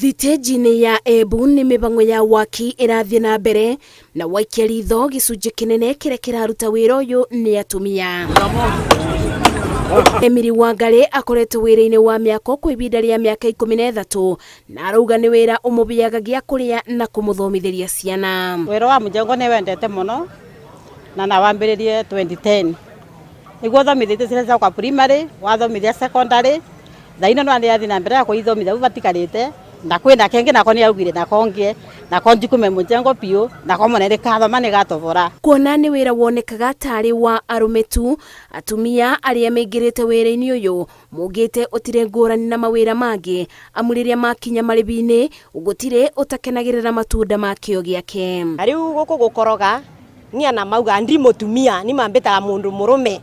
Thitĩnji-inĩ ya Embu nĩ mĩhang'o ya waki ĩrathiĩ na mbere na waikia ritho gĩcunjĩ kĩnene kĩrĩa kĩraruta wĩra ũyũ nĩ atumia. Emily Wangari akoretwo wĩra-inĩ wa mĩako kwa ihinda rĩa mĩaka 13 na arauga nĩ wĩra ũmũheaga gĩa kũrĩa na kũmũthomithĩria ciana. Wĩra wa mũjengo nĩ wendete mũno na nawambĩrĩrie 2010 nĩguo thomithĩtie ciana ciakwa primary, wathomithia secondary, thaa ino no nĩrathiĩ na mbere ya kũithomithia u batikarĩte na kwĩna kengĩ nako nĩaugire nako ngĩe nako njukume mũjengo biũ nako mone nĩkathoma nĩgatobora. Kuona nĩ wĩra wonekaga tarĩ wa arũme tu, atumia arĩa maingĩrĩte wĩra-inĩ ũyũ maugĩte ũtirĩ ngũrani na mawĩra mangĩ amu rĩrĩa makinya marĩbi-inĩ gũtirĩ ũtakenagĩrĩra matunda ma kĩo gĩake. Na riu guku gukoroga ni ana mauga ndi mutumia ni mambitaga mundu murume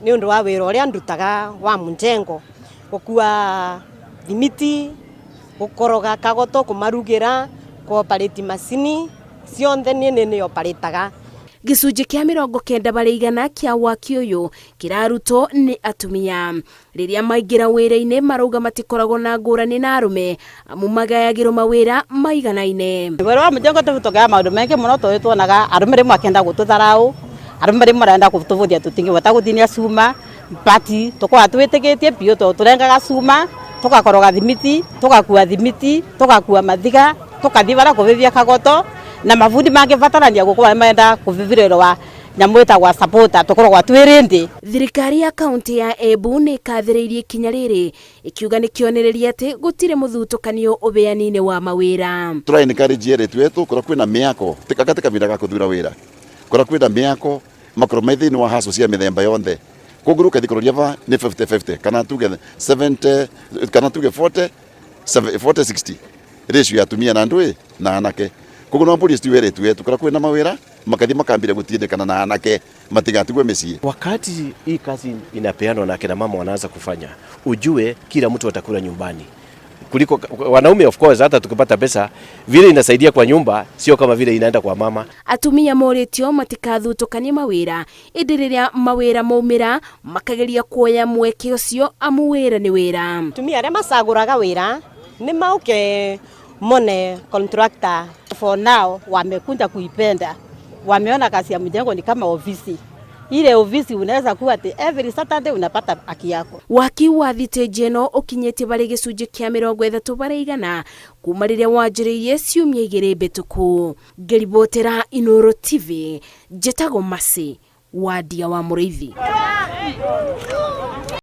ni undu wa wira uria ndutaga wa munjengo gukua thimiti, gukoroga kagoto, kumarugira, kuoparate macini cionthe nie ni oparataga. Gĩcunjĩ kĩa 90% kĩa waki ũyũ kĩrarutwo nĩ atumia. Rĩrĩa maingĩra wĩra-inĩ marauga matikoragwo na ngũrani na arũme amu magayagĩrwo mawĩra maiganaine. Wĩra wa mũjengo tũhĩtũkaga maũndũ maingĩ mũno tondũ tuonaga arũme rĩmwe akĩenda gũtũtharau, arũme rĩmwe marenda gũtũbũthia tũtingĩhota gũtinia cuma, but tũkoragwo twĩtĩkĩtie biũ tondũ tũrengaga cuma, tũgakoroga thimiti, tũgakua thimiti, tũgakua mathiga, tũkathiĩ bara kũvĩvia kagoto na mabundi mangĩbatarania gũkũ marĩa marenda kũvĩvia wĩra wa nyamũ ĩtagwa supporter tũkoragwo twĩ ready. Thirikari ya kaunti ya Embu nĩ ĩkathĩrĩirie ikinya rĩrĩ ĩkiuga nĩ kĩonereria atĩ gũtirĩ mũthutũkanio ũbeani-inĩ wa mawĩra. Tũra encourage erĩtu etu kũrĩa kwĩna mĩako gaka kahinda ga kũthura wĩra kũrĩa kwĩna mĩako makorwo me thĩinĩ wa haco cia mĩthemba yonthe koguo rĩu ũkathi kũroria va nĩ 50-50 kana tuge 70 kana tuge 40 40 60 ratio ya atumia na andũ na anake. Koguo no mbũri citu erĩtu etu kũrĩa kwĩna mawĩra makathi makambire gũtindĩkana na anake matigatigwe mĩciĩ. Wakati hii kazi inapeanwa na akina mama wanaanza kufanya, ujue kila mtu atakula nyumbani kuliko wanaume. Of course, hata tukipata pesa vile inasaidia kwa nyumba, sio kama vile inaenda kwa mama. Atumia morĩtio matikathutũkanie mawĩra ĩndĩ rĩrĩa mawĩra maumĩra makageria kuoya mweke ũcio amu wĩra nĩ wĩra. Atumia arĩa macagũraga wĩra nĩ mauke mone contractor. For now wamekuja kuipenda, wameona kazi ya mjengo ni kama ofisi. Ile ofisi unaweza kuwa ati every Saturday unapata haki yako. Waki wa thitĩnji ĩno ũkinyĩtie barĩ gĩcunjĩ kĩa 30% kuma rĩrĩa wanjĩrĩirie ciumia 2 mbĩtũku. Ngĩribotera Inooro TV, njĩtagwo Mercy Wandia wa Mũrĩithi.